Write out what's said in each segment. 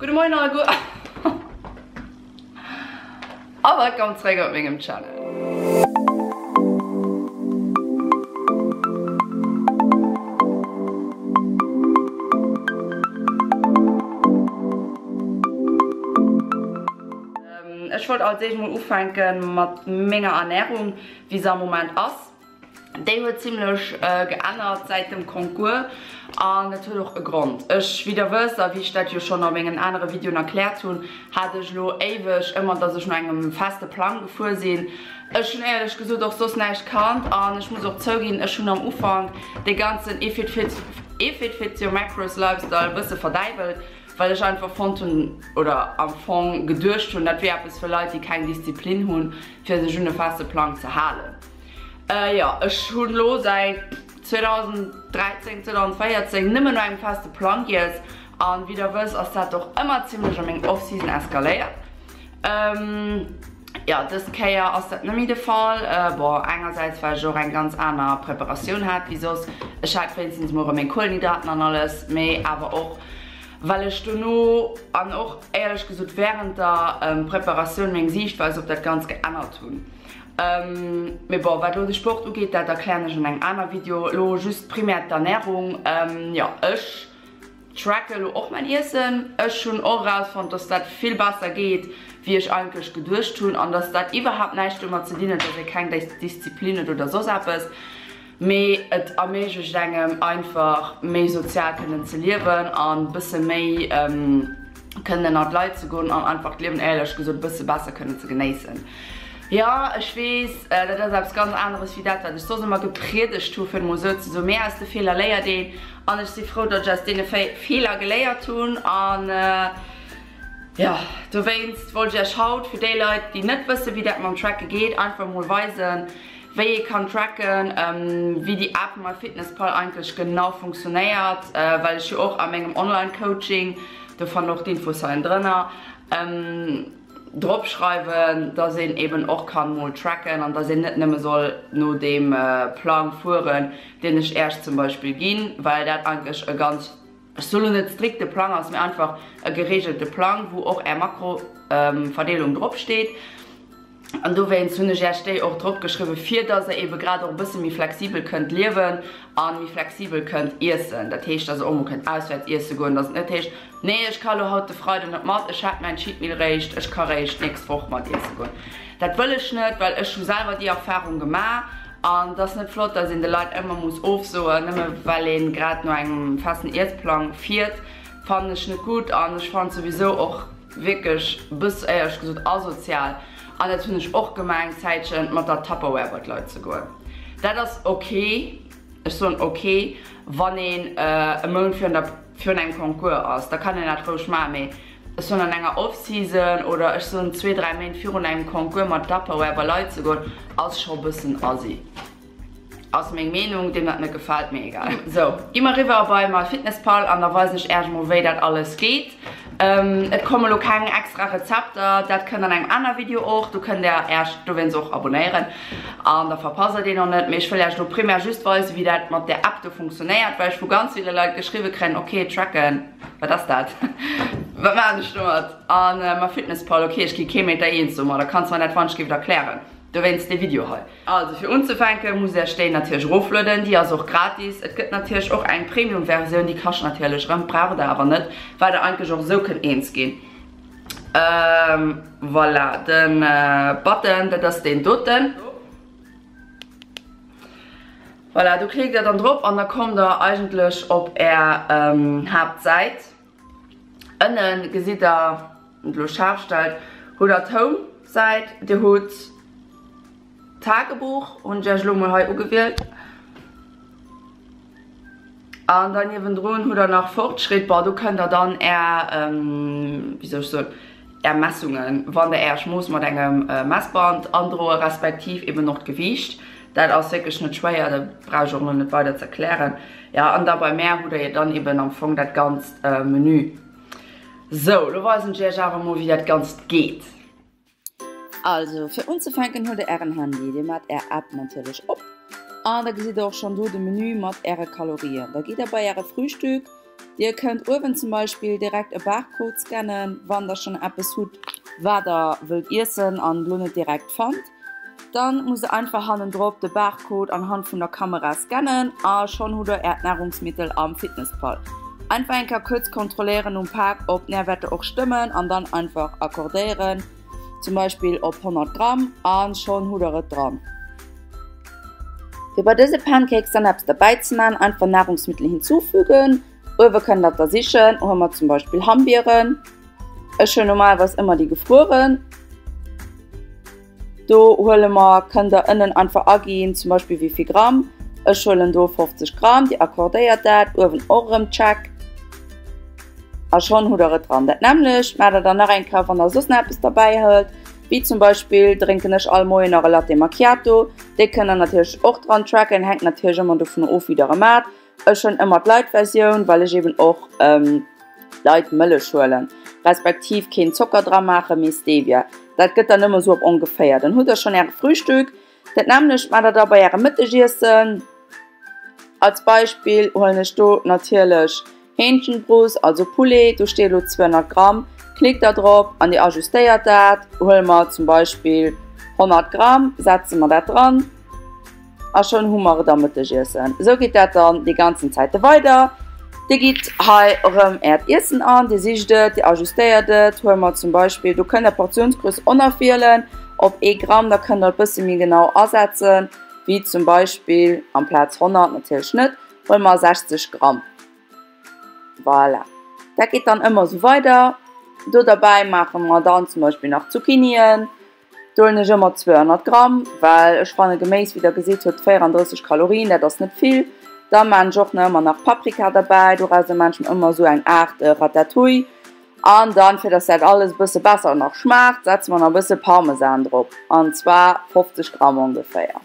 Gudde Moien alleguer a wëllkomm zréck op mengem Channel. Ech wollt als éischt mol ufänken mat menger Ernährung, wéi se am Moment ass. Déi huet zimlech geännert säit dem Concours an dat huet och e Grond. Ech, wéi der wësst a wéi ech dat jo schonn a mengen anere Videoen erkläert hunn, hat ech elo éiweg ëmmer, dass ech no engem feste Plang gefuer sinn. Ech hunn éierlech gesot och soss näischt kannt an ech muss och zouginn, ech hunn am Ufank dee ganzen If it fits, if it fits your macros Lifestyle e bësse verdäiwelt, well ech einfach fonnt hunn oder am Fong geduecht hunn, dat wier eppes fir Leit, déi keng Disziplin hunn, fir sech un e feste Plang ze halen. Jo, ech hunn elo säit 2013, 2014 nëmmen no engem feste Plang giess an wéi der wësst ass dat och ëmmer zimlech a mengem Off-Season eskaléiert. Jo, dës Kéier ass dat net méi de Fall. Bon, engersäits well ech och eng ganz aner Preparatioun hat wéi soss, ech hat wéinstens mol erëm meng Kuelenhydraten an alles, mee awer och well ech dono an och éierlech gesot wärend der Preparatioun meng Siichtweis op dat Ganzt geännert hunn. Mee bon, wat elo de Sport ugeet, dat erklären ech an engem aner Video. Elo just primär d'Ernährung. Jo, ech tracke elo och mäin Iessen. Ech hunn och erausfonnt, dass dat vill besser geet, wéi ech eigentlech geduecht hunn an dass dat iwwerhaapt näischt domat ze dinn huet, dass ee keng Disziplin huet oder soss eppes. Mee et erméiglecht engem einfach méi sozial kënnen ze liewen an bësse méi kënnen ënnert d'Leit ze goen an einfach d'Liewen éierlech gesot e bësse besser kënnen ze genéissen. Jo, ech weess, dat ass eppes ganz aneres wéi dat wat ech soss ëmmer gepriedegt hu fir et mol esou ze soen, mee aus de Feeler léiert een an ech si frou, datt ech aus deene Feeler geléiert hunn an jo, dowéinst wollt ech iech haut, fir déi Leit déi net wësse wéi dat mam Tracke geet, einfach mol weisen, Wéi ee kann tracken, wéi déi App MyFitnessPal eigentlech genau funktionéiert, well ech jo och a mengem Online Coaching, do fannt och d'Infos hei drënner, drop schreiwen, dass een eben och kann mol tracken an dass een net nëmme soll no deem Plang fueren, deen ech Äerch zum Beispill ginn, well dat eigentlech e ganz, ech soe lo net strikte Plang ass, mee einfach e geregelte Plang, wou och Är Makroverdeelung drop steet. An dowéinst hunn ech Iech déi och drop geschriwwen, fir dass Der eebe grad och e bësse méi flexibel kënnt liewen a méi flexibel kënnt iessen. Dat heescht, dass Der och mol kënnt auswäerts iesse goen, dass et net heescht, Nee, ech ka lo haut de Freiden net mat, ech hat mäin Cheat Meal réischt, ech ka réischt d'nächst Woch mat iesse goen. Dat wëll ech net, well ech hu selwer déi Erfarung gemaach an et ass net flott, dass een de Leit ëmmer muss ofsoen, nëmme well ee grad no engem festen Iessplang fiert. Fannen ech net gutt an ech fannen et souwisou och wierklech bëss éierlech gesot asozial an dat hunn ech och gemaach eng Zäitchen, mat der Tupperware bei d'Leit ze goen. Dat ass ok, ech soen ok, wann een e Mount virun der virun engem Concours ass, da kann een dat roueg maachen, mee ech soen an enger Off-Season oder ech soen zwee, dräi Méint virun engem Concours mat Tupperware bei Leit ze goen, ass scho bëssen assi. Ass meng Meenung, deem dat net gefällt, mee egal. Sou, gi mer riwwer bei MyFitnessPal an da weisen ech äerch mol wéi dat alles geet. Et komme lo keng extra Rezepter, dat kënnt an engem aner Video och, do kënnt der äerch dowéinst och abonéieren an da verpasst der deen och net. Mee ech wëll äerch lo primär just weisen wéi dat mat där App do funktionéiert, well ech vu ganz ville Leit geschriwwe kréien, ok tracken, wat ass dat, wat maachen ech domat? An MyFitnessPal, ok ech gi kee Meter eens domadder, kanns mer dat wann ech géif et erklären? Dowéinst dee Video hei. Also fir unzefänken musst Är déi natierlech eroflueden, déi ass och gratis. Et gëtt natierlech och eng Premium Versioun, déi kascht natierlech erëm, braucht der awer net, well der eigentlech och esou kënnt eens ginn. Voilà, den Button, dat ass deen doten. Voilà, do klickt der dann drop an da kommt der eigentlech op Är Haaptsäit. Ënnen gesitt der, wann et elo schaarf stellt, hutt der d'Home-Säit, dir hutt Tagebuch, hunn ech iech elo mol hei ugewielt, an dann niewendrun hutt der nach Fortschritt, bon do kënnt der dann är, wéi soll ech soen, är Messungen, wann der iech moosst mat engem Messband androe respektiv eben och d'Gewiicht. Dat ass wierklech net schwéier, dat brauch ech och elo net weider ze erklären. Jo, an da bei mär hutt der jo dann eben am Fong dat ganzt Menü. Sou, lo weisen ech iech awer mol wéi dat ganzt geet. Also fir unzefänken huelt der ären Handy, dir maacht är App natierlech op an da gesitt der och schonn do de Menü mat äre Kalorien. Da gitt der bei äre Frühstück. Dir kënnt uewen zum Beispill direkt e Barcode scannen, wann der schonn eppes hutt, wat der wëllt iessen an elo net direkt fannt. Dann musst der einfach hannendrop de Barcode anhand vun der Kamera scannen a schonn hutt der äert Nahrungsmittel am Fitnesspall. Einfach eng Kéier kuerz kontrolléieren um Pak, ob d'Nährwäerter och stëmmen an dann einfach accordéieren, zum Beispill op 100 Gramm a schonn hutt der et dran. Fir bei dëse Pancakes dann eppes derbäi ze man, einfach Nahrungsmittel hinzufügen. Uewe kënnt der da sichen, huele mer zum Beispill Hammbieren. Ech huelen normalerweis ëmmer déi gefrueren. Do huele mer, kënnt der ënnen einfach aginn, zum Beispill wéi vill Gramm. Ech huelen do 50 Gramm, Dir accordéiert dat, uewen och erëm Check. A schonn hutt der et dran. Dat nämmlecht maacht der dann nach eng Kéier, wann der soss nach eppes derbäi hëlt. Wéi zum Beispill drénken ech all Moien nach e Latte Macchiato. Dee kënnt der natierlech och dran tracken, hänkt natierlech ëmmer dovun of wéi der e maacht. Ech huelen ëmmer d'Light Versioun, well ech eben och Light Mëllech huelen, respektiv keen Zocker dra maachen, mee Stevia. Dat gëtt dann ëmmer sou op ongeféier. Dann hutt der schonn äre Frühstück. Dat nämmlecht maacht der da bei ärem Mëttegiessen. Als Beispill huelen ech do natierlech Hähnchenbrust, also Poulet, do steet elo 200 Gramm, klickt der drop an dir ajustéiert dat. Huele mer zum Beispill 100 Gramm, setze mer dat dran a schonn hu mer et am Mëttegiessen. Esou geet dat dann déi ganzen Zäite weider. Dir gitt hei erëm äert Iessen an, dir sicht et, dir ajustéiert et. Huele mer zum Beispill, do kënnt der Portiounsgrösst och nach wielen op ee Gramm, da kënnt der et bësse méi genau asetzen, wéi zum Beispill amplaz 100 natierlech net, Huele mer 60 Gramm. Voilà. Dat geet dann ëmmer esou weider. Do derbäi maache mer dann zum Beispill nach Zucchinien. Do huelen ech ëmmer 200 Gramm, well ech fanne Geméis, wéi der gesitt, huet 34 Kalorien, dat ass net vill. Da maan ech och nach ëmmer nach Paprika derbäi. Dorauser maan ech mer ëmmer esou eng Aart Ratatouille. An dann, fir dass dat alles e bësse besser nach schmaacht, setze mer nach e bësse Parmesan drop, an zwar 50 Gramm ongeféier.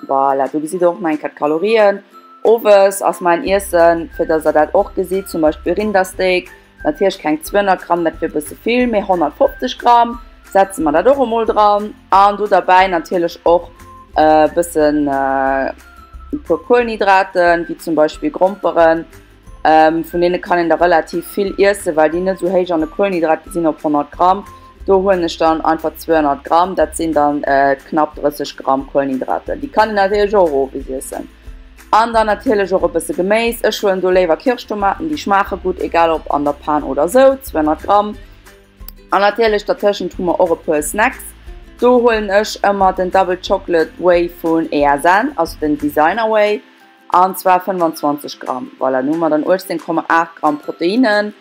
Voilà, do gesitt der och nach eng Kéier d'Kalorien. Owes ass mäin Iessen, fir dass der dat och gesitt, zum Beispill Rindersteak, natierlech keng 200 Gramm, dat wier e bësse vill, mee 150 Gramm, setze mer dat och emol dran. An do derbäi natierlech och e bëssen e puer Kuelenhydraten, wéi zum Beispill Gromperen. Vun deene kann een der relativ vill iessen, well déi net esou héich an de Kuelenhydrate sinn op 100 Gramm. Do huelen ech dann einfach 200 Gramm, dat sinn dann knapp 30 Gramm Kuelenhydraten. Déi kann een natierlech och owes iessen. An dann natierlech och e bësse Geméis. Ech huelen do léiwer Kirschtomaten, déi schmaache gutt, egal ob an der Pan oder esou, 200 Gramm. An natierlech dertëschent hu mer och e puer Snacks. Do huelen ech ëmmer den Double Chocolate Whey vun ESN, also den Designer Whey. An zwar 25 Gramm. Voilà, do hu mer dann 18,8 Gramm Proteinen.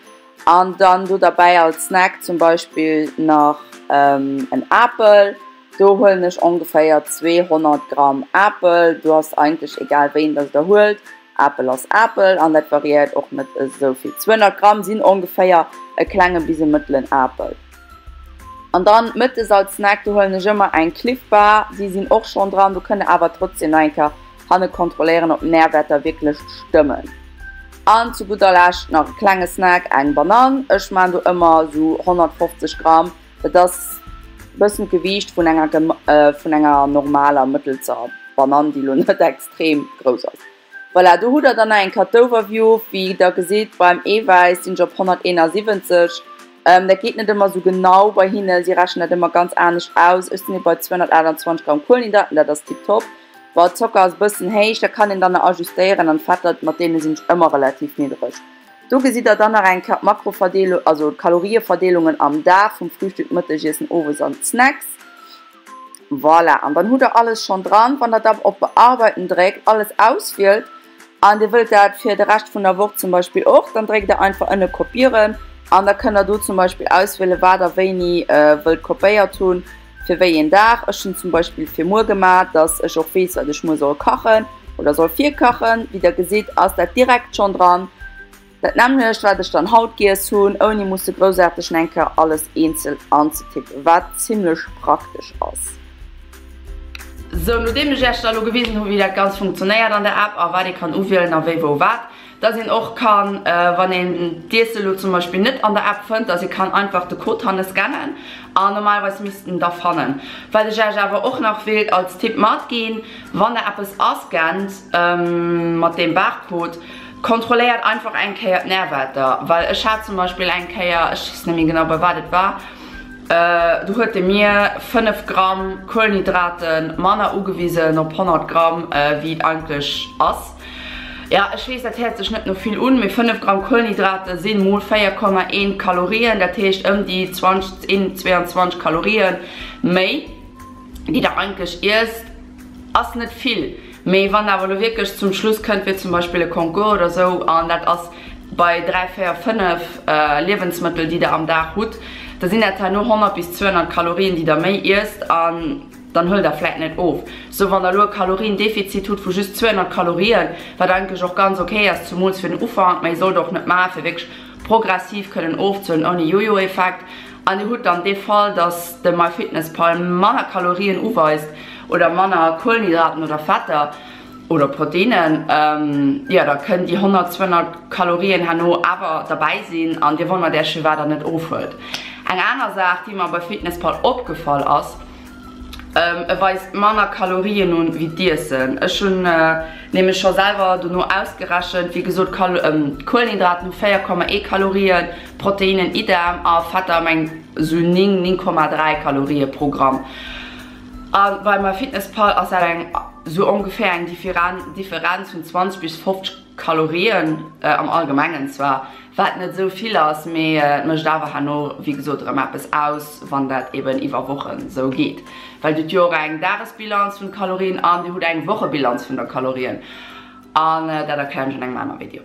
An dann do derbäi als Snack zum Beispill nach en Apel. Do huelen ech ongeféier 200 Gramm Apel. Do ass eigentlech egal wéi een dass der huelt. Apel ass Apel an dat variéiert och net esou vill. 200 Gramm sinn ongeféier e klenge bis e mëttelen Apel. An dann mëttes als Snack, do huelen ech ëmmer eng Clif Bar, déi sinn och schonn dran, do kënnt der awer trotzdem nach eng Kéier hanne kontrolléieren ob d'Nährwäerter wierklech stëmmen. An zu gudder Lescht nach e klenge Snack, eng Banann. Ech maan do ëmmer sou 150 Gramm, dat ass bëssen d'Gewiicht vun enger vun enger normaler mëttelser Banann, déi lo net extrem grouss ass. Voilà, do hutt der dann nach eng Kéier d'Overview. Wéi der gesitt, beim Eewäiss sinn ech op 171. Dat geet net ëmmer esou genau bei hinne, si rechnen dat ëmmer ganz anescht aus. Ech sinn ebe bei 228 Gramm Kuelenhydraten, dat ass tiptop. Bon, Zocker ass e bëssen héich, dat kann een dann nach ajustéieren. An d'Fetter, mat deene sinn ech ëmmer relativ niddreg. Do gesitt der dann nach eng Kéier d'Makroverdeelung, also d'Kalorieverdeelungen am Dag, vum Frühstück, Mëttegiessen, Owes an d'Snacks. Voilà, an dann hutt der alles schonn dran. Wann der da op Bearbeiten dréckt, alles auswielt an dir wëllt dat fir de Rescht vun der Woch zum Beispill och, dann dréckt der einfach ënne Kopieren an da kënnt der do zum Beispill auswielen, wat der wéini wëllt kopéiert hunn, fir wéi een Dag. Ech hunn zum Beispill fir muer gemaach, dass ech och weess, wat ech muer soll kachen oder soll virkachen. Wéi der gesitt, ass dat direkt schonn dran. Dat nämmlecht wat ech dann haut giess hunn, ouni musse groussaarteg eng Kéier alles eenzel anzetippen, wat zimlech praktesch ass. Sou, nodeem ech iech da lo gewisen hu wéi dat Ganzt funktionéiert an der App a wat ee kann uwielen a wéi wou wat, dass een och kann, wann een d'Iesse lo zum Beispill net an der App fënnt, dass ee kann einfach de Code hanne scannen an normalerweis misst en da fannen. Wat ech iech awer och nach wéilt als Tipp matginn, Wann der eppes ascannt mat deem Barcode, Kontrolléiert einfach eng Kéier d'Närwäerter, well ech hat zum Beispill eng Kéier, ech weess net méi genau bei wat et war, do huet e mir 5 Gramm Kuelenhydrate manner ugewisen op 100 Gramm wéi et eigentlech ass. Jo, ech weess dat héiert sech net no vill un, mee 5 Gramm Kuelenhydrate sinn mol 4,1 Kalorien, dat heescht ëm déi 20, 22 Kalorien méi déi der eigentlech iesst. Ass net vill, mee wann awer elo wierklech zum Schluss kënnt, wéi zum Beispill e Concours oder sou, an dat ass bei 3, 4, 5 Liewensmëttel, déi der am Dag hutt, da sinn dat herno 100 bis 200 Kalorien, déi der méi iesst, an dann huelt der vläit net of. Sou wann der elo e Kaloriendefizit hutt vu just 200 Kalorien, wat eigentlech och ganz ok ass, zumools fir den Ufank, mä ee sollt och net maachen, fir wierklech progressiv kënnen ofzehuelen ouni Jojo-Effekt, an dir hutt dann dee Fall, dass de MyFitnessPal manner Kalorien uweist oder manner Kuelenhydraten oder Fetter oder Proteinnen, jo da kënnen déi 100, 200 Kalorien herno awer derbäi sinn an dir wonnert iech firwat der net ofhuelt. Eng aner Saach déi mer bei FitnessPal opgefall ass, E weist manner Kalorien un wéi d'Iessen. Ech hunn nämlech scho selwer dono ausgerechent, wéi gesot Kuelenhydraten hu 4,1 Kalorien, Proteinen idem a Fetter ëm eng sou 9, 9,3 Kalorië pro Gramm. A bei MyFitnessPal ass dat eng sou ongeféier eng Differenz vun 20 bis 50 Kalorien am Allgemengen zwar, wat net esou vill ass, mee et mécht awer herno wéi gesot erëm eppes aus, wann dat eben iwwer Wochen esou geet. Well dir hutt jo och eng Dagesbilanz vun de Kalorien an dir hutt eng Wochebilanz vun der Kalorien an dat erklären ech an engem aner Video.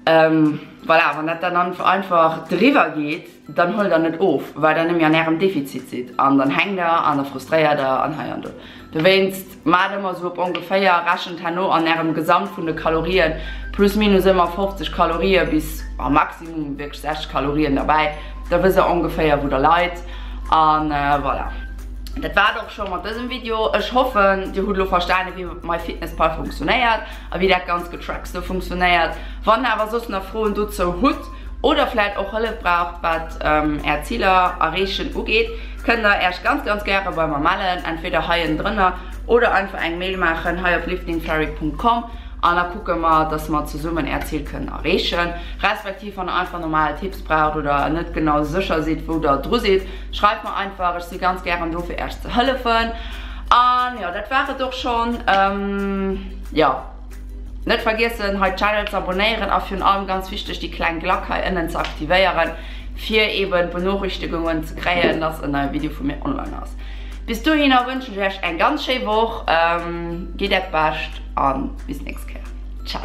Voilà, wann dat dann einfach driwwer geet, dann huelt der net of, well der nëmme an ärem Defizit sidd an dann hänkt der an da frustréiert der an hei an do. Dowéinst maacht ëmmer esou op ongeféier, rechent herno an ärem Gesamt vun de Kalorien plus minus ëmmer 50 Kalorië bis maximum wierklech 60 Kalorien derbäi, da wësst der ongeféier wou der leit an voilà. Dat war et och scho mat dësem Video. Ech hoffen dir hutt elo verstane wéi MyFitnessPal funktionéiert a wéi dat ganz Getracks do funktionéiert. Wann der awer soss nach Froen dozou hutt oder vläit och Hëllef braucht wat är Ziler erreechen ugeet, kënnt der äerch ganz ganz gäre bei mer mellen, entweder hei ënnendrënner oder einfach eng Mail maachen hei op liftingfairy.com an da kucke mer, dass mer zesummen är Ziel kënnen erreechen. Respektiv wann der einfach normal Tipps braucht oder net genau sécher sidd wou der dru sidd, schreift mer einfach, ech si ganz gären do fir äerch ze hëllefen. An jo, dat war et och schonn. Jo. Net vergiessen hei Channel ze abonnéieren a virun allem ganz wichteg déi kleng Glack hei ënnen ze aktivéieren fir eben Benorichtegungen ze kréien dass en neie Video vu mir online ass. Bis dohinner wënschen ech iech eng ganz schéi Woch, gitt äert Bescht an bis nächst Kéier. Ciao.